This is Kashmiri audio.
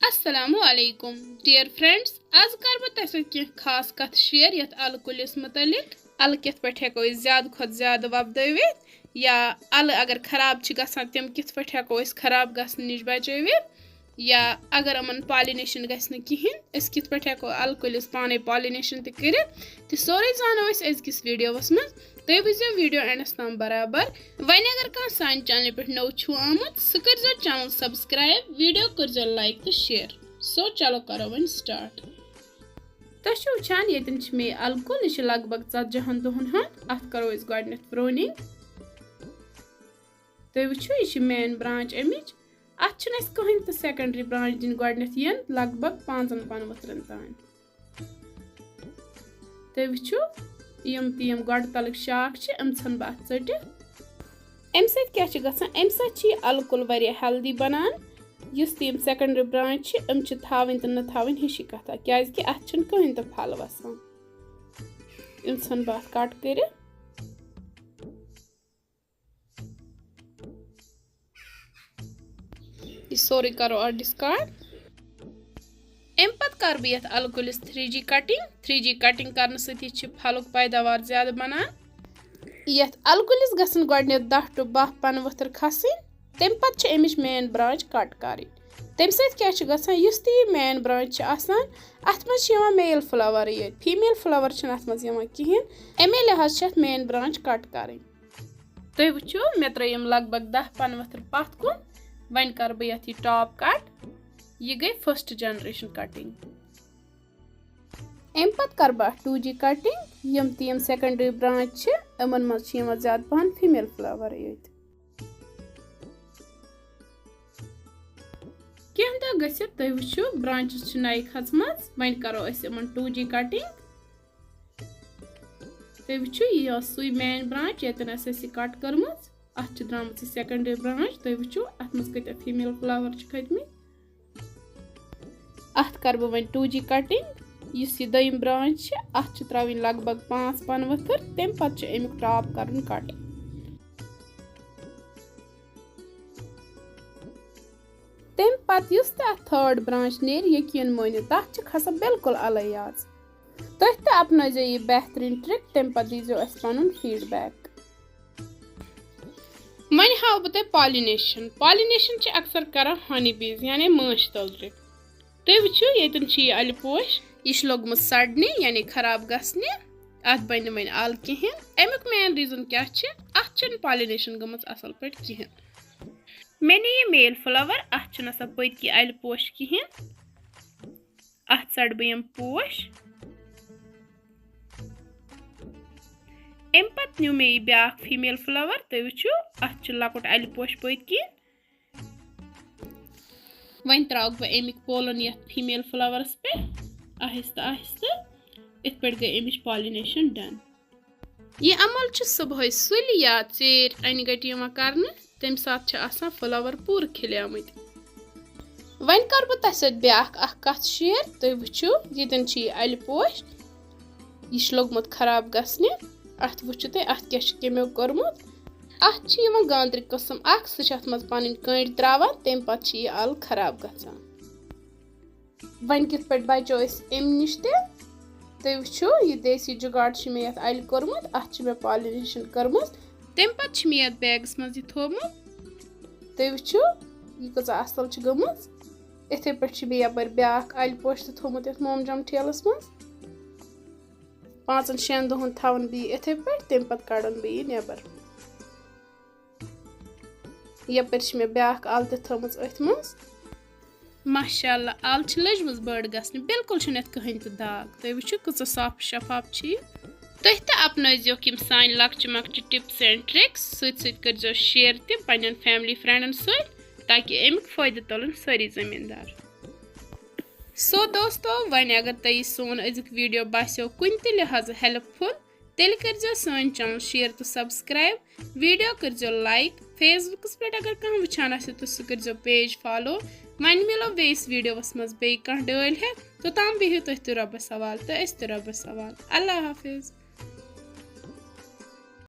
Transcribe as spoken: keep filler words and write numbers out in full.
السلام علیکم dear friends، آز کَرٕ بہٕ تۄہہِ سۭتۍ کینٛہہ خاص کَتھ share یَتھ اَلہٕ کُلِس مُتعلِق۔ اَلہٕ کِتھ پٲٹھۍ ہٮ۪کو أسۍ زیادٕ کھۄتہٕ زیادٕ وۄپدٲوِتھ، یا اَلہٕ اگر خراب چھِ گژھان، تِم کِتھ پٲٹھۍ ہٮ۪کو أسۍ خراب گژھنہٕ نِش بچٲوِتھ، یا اگر یِمَن pollination گژھِ نہٕ کِہیٖنۍ، أسۍ کِتھ پٲٹھۍ ہٮ۪کو اَلہٕ کُلِس پانَے pollination تہِ کٔرِتھ۔ تہِ سورُے زانو أسۍ أزکِس videoوَس منٛز۔ تُہۍ وٕچھزیو video endس تام برابر۔ وۄنۍ اگر کانٛہہ سانہِ channelہِ پٮ۪ٹھ نوٚو چھُو آمُت، سُہ کٔرزیو channel subscribe، video کٔرزیو like تہٕ share۔ So چلو کرو وۄنۍ start۔ تُہۍ چھِو وٕچھان، ییٚتٮ۪ن چھِ مےٚ اَلہٕ کُل، یہِ چھِ لگ بگ ژتجی ہن دۄہن ہُنٛد۔ اَتھ کرو أسۍ گۄڈٕنٮ۪تھ pruning۔ تُہۍ وٕچھِو، یہِ چھِ main branch اَمِچ۔ اَتھ چھِنہٕ اَسہِ کٕہٕنۍ تہِ secondary branch دِنۍ گۄڈٕنٮ۪تھ یَنہٕ لگ بگ پانٛژن پنہٕ ؤتھرن تام۔ تُہۍ وٕچھِو، یِم تہِ یِم گۄڈٕ تَلٕکۍ شاخ چھِ، یِم ژھٕنہٕ بہٕ اَتھ ژٔٹِتھ۔ اَمہِ سۭتۍ کیٛاہ چھِ گژھان؟ اَمہِ سۭتۍ چھِ یہِ اَلہٕ کُل واریاہ healthy بَنان۔ یُس تہِ یِم secondary branch چھِ، یِم چھِ تھاوٕنۍ تہٕ نہٕ تھاوٕنۍ، ہِشی کَتھا، کیٛازِکہِ اَتھ چھِنہٕ کٕہٕنۍ تہِ پھل وَسان۔ یِم ژھٕنہٕ بہٕ اَتھ cut کٔرِتھ۔ یہِ سورُے کرو آز discard۔ اَمہِ پتہٕ کرٕ بہٕ یَتھ اَلہٕ کُلِس three G cutting۔ Three G cutting کرنہٕ سۭتی چھِ پھلُک پیداوار زیادٕ بنان۔ یَتھ اَلہٕ کُلِس گژھن گۄڈٕنٮ۪تھ دَہ to باہ پنہٕ ؤتھٕر کھسٕنۍ، تَمہِ پتہٕ چھِ اَمِچ main branch cut کرٕنۍ۔ تَمہِ سۭتۍ کیٛاہ چھُ گژھان؟ یُس تہِ یہِ main branch چھِ آسان، اَتھ منٛز چھِ یِوان male flower یٲتۍ، female flower چھِنہٕ اَتھ منٛز یِوان کِہیٖنۍ۔ اَمے لحاظ چھِ اَتھ main branch cut کرٕنۍ۔ تُہۍ وٕچھِو، مےٚ ترٲے یِم لگ بگ دَہ پنہٕ ؤتھٕر پتھ کُن۔ وۄنۍ کرٕ بہٕ یَتھ یہِ top cut۔ یہِ گٔے first generation cutting۔ اَمہِ پتہٕ کرٕ بہٕ اَتھ two G cutting۔ یِم تہِ یِم secondary branch چھِ، یِمن منٛز چھِ یِوان زیادٕ پَہَن female flower یٲتۍ۔ کینٛہہ دۄہ گٔژھِتھ تُہۍ وٕچھِو، branches چھِ نَیہِ کھژمَژ۔ وۄنۍ کرو أسۍ یِمن two G cutting۔ تُہۍ وٕچھِو، یہِ ٲس سُے main branch، ییٚتٮ۪ن اَسہِ ٲس یہِ cut کٔرمٕژ۔ اَتھ چھِ درٛامٕژ یہِ secondary branch۔ تُہۍ وٕچھِو، اَتھ منٛز کۭتیٛاہ female flower چھِ کھٔتۍمٕتۍ۔ اَتھ کَرٕ بہٕ وۄنۍ two G cutting۔ یُس یہِ دوٚیِم branch چھِ، اَتھ چھِ ترٛاوٕنۍ لگ بگ پانٛژھ پَنہٕ ؤتھٕر، تَمہِ پَتہٕ چھُ اَمیُک top کَرُن cut۔ تَمہِ پَتہٕ یُس تہِ اَتھ third branch نیرِ، یقیٖن مٲنِو، تَتھ چھِ کھسان بالکل اَلَے یاژ۔ تُہۍ تہِ اپنٲیزیو یہِ بہتریٖن trick، تَمہِ پتہٕ دیٖزیو اَسہِ پنُن feedback۔ وۄنۍ ہاوٕ بہٕ تۄہہِ pollination۔ Pollination چھِ اکثر کران honey bees، یعنی مٲنٛچھ تُلرِ۔ تُہۍ وٕچھِو، ییٚتٮ۪ن چھُ یہِ اَلہِ پوش، یہِ چھُ لوٚگمُت سڑنہِ، یعنی خراب گژھنہِ۔ اَتھ بنہِ نہٕ وۄنۍ اَل کِہیٖنۍ۔ اَمیُک main reason کیٛاہ چھِ؟ اَتھ چھَنہٕ pollination گٔمٕژ اَصٕل پٲٹھۍ کِہیٖنۍ۔ مےٚ نی یہِ male flower، اَتھ چھُنہٕ آسان پٔتۍ کِنۍ اَلہِ پوش کِہیٖنۍ۔ اَتھ ژَٹہٕ بہٕ یِم پوش۔ اَمہِ پَتہٕ نیوٗ مےٚ یہِ بیٛاکھ female flower۔ تُہۍ وٕچھِو، اَتھ چھُ لۄکُٹ اَلہِ پوش پٔتۍ کِنۍ۔ وۄنۍ ترٛاوَکھ بہٕ اَمِکۍ pollen یَتھ female flowerس پٮ۪ٹھ آہِستہٕ آہِستہٕ۔ یِتھ پٲٹھۍ گٔے اَمِچ pollination done۔ یہِ عمل چھُ صُبحٲے سُلہِ یا ژیٖرۍ اَنہِ گَٹہِ یِوان کرنہٕ، تَمہِ ساتہٕ چھِ آسان flower پوٗرٕ کھِلیمٕتۍ۔ وۄنۍ کَرٕ بہٕ تۄہہِ سۭتۍ بیٛاکھ اَکھ کَتھ share۔ تُہۍ وٕچھِو، ییٚتٮ۪ن چھُ یہِ اَلہِ پوش، یہِ چھُ لوٚگمُت خراب گژھنہِ۔ اَتھ وٕچھِو تُہۍ، اَتھ کیٛاہ چھُ کیٚمیو کوٚرمُت۔ اَتھ چھِ یِوان گانٛدرِ قٕسٕم اَکھ، سُہ چھُ اَتھ منٛز پَنٕنۍ کٔنٛڈۍ ترٛاوان، تَمہِ پَتہٕ چھِ یہِ اَل خراب گژھان۔ وۄنۍ کِتھ پٲٹھۍ بچو أسۍ اَمہِ نِش تہِ؟ تُہۍ وٕچھِو، یہِ دیسی جُگاڑ چھُ مےٚ یَتھ اَلہِ کوٚرمُت، اَتھ چھِ مےٚ pollination کٔرمٕژ۔ تَمہِ پَتہٕ چھِ مےٚ یَتھ bagس منٛز یہِ تھوٚومُت۔ تُہۍ وٕچھِو، یہِ کۭژاہ اَصٕل چھِ گٔمٕژ۔ یِتھَے پٲٹھۍ چھِ مےٚ یَپٲرۍ بیٛاکھ اَلہِ پوش تہِ تھوٚومُت یَتھ مومجام ٹھیلَس منٛز۔ پانٛژَن شٮ۪ن دۄہَن تھاوَن بہٕ یہِ یِتھَے پٲٹھۍ، تَمہِ پَتہٕ کَڑَن بہٕ یہِ نٮ۪بَر۔ یَپٲرۍ چھِ مےٚ بیٛاکھ اَل تہِ تھٲومٕژ أتھۍ منٛز۔ ماشاءاللہ، اَل چھِ لٔجمٕژ بٔڑ گژھنہِ، بالکل چھُنہٕ یَتھ کٕہٕنۍ تہِ داغ۔ تُہۍ وٕچھِو، کۭژاہ صاف شفاف چھِ یہِ۔ تُہۍ تہِ اپنٲیزیوکھ یِم سانہِ لۄکچہِ مۄکچہِ tips and tricks، سۭتۍ سۭتۍ کٔرزیو share تہِ پننٮ۪ن family friendن سۭتۍ، تاکہِ اَمیُک فٲیدٕ تُلن سٲری زٔمیٖندار۔ So دوستو، وۄنۍ اگر تۄہہِ یہِ سون أزیُک video باسیو کُنہِ تہِ لحاظہٕ helpful، تیٚلہِ کٔرزیو سٲنۍ channel share تہٕ subscribe، video کٔرزیو like، Facebookس پٮ۪ٹھ اگر کانٛہہ وٕچھان آسہِ تہٕ سُہ کٔرزیو page follow۔ وۄنۍ مِلو بیٚیِس videoس منٛز بیٚیہِ کانٛہہ ڈٲلۍ ہٮ۪تھ، توٚتام بِہِو تُہۍ تہِ رۄبَس حوالہٕ تہٕ أسۍ تہِ رۄبَس حوالہٕ۔ اللہ حافظ۔